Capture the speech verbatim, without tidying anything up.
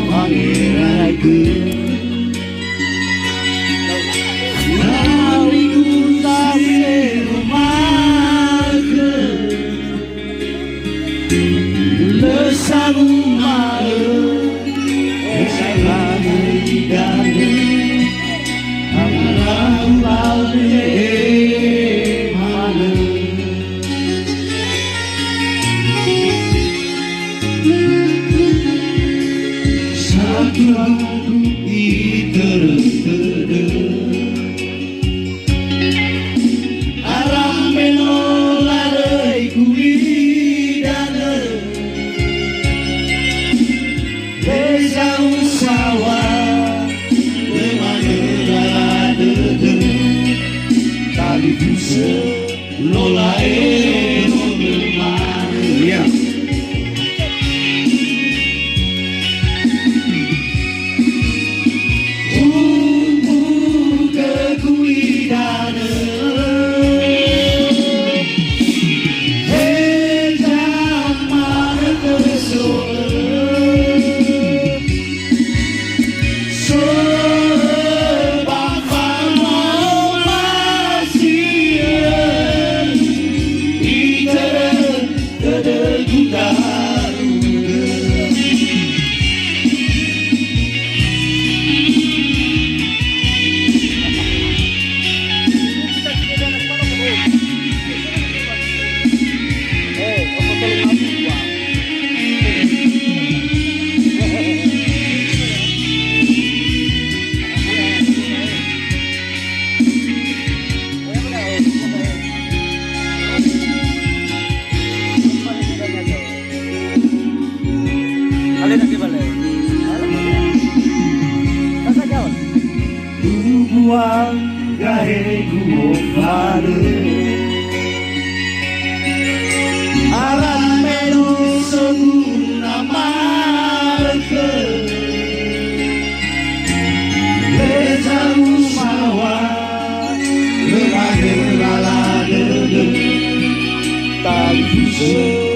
Wangeraigö. Na nigu zaseru ma'ökhö, lö sanguma'ö, heza idanö, amarau lau me'e manö. Satu lagu itörö tödö. Ara me no laröi gulidanö. Leza usawa, lö manö lala dödö. Talifusö. Lola ero manu. Ya. Umbu ke gulidanö. Heza manö ke so'ö. Ubuang gahe guo fale. Ara me no soguna ma'ökhö. Leza usawa, lö manö lala dödö. Talifusö.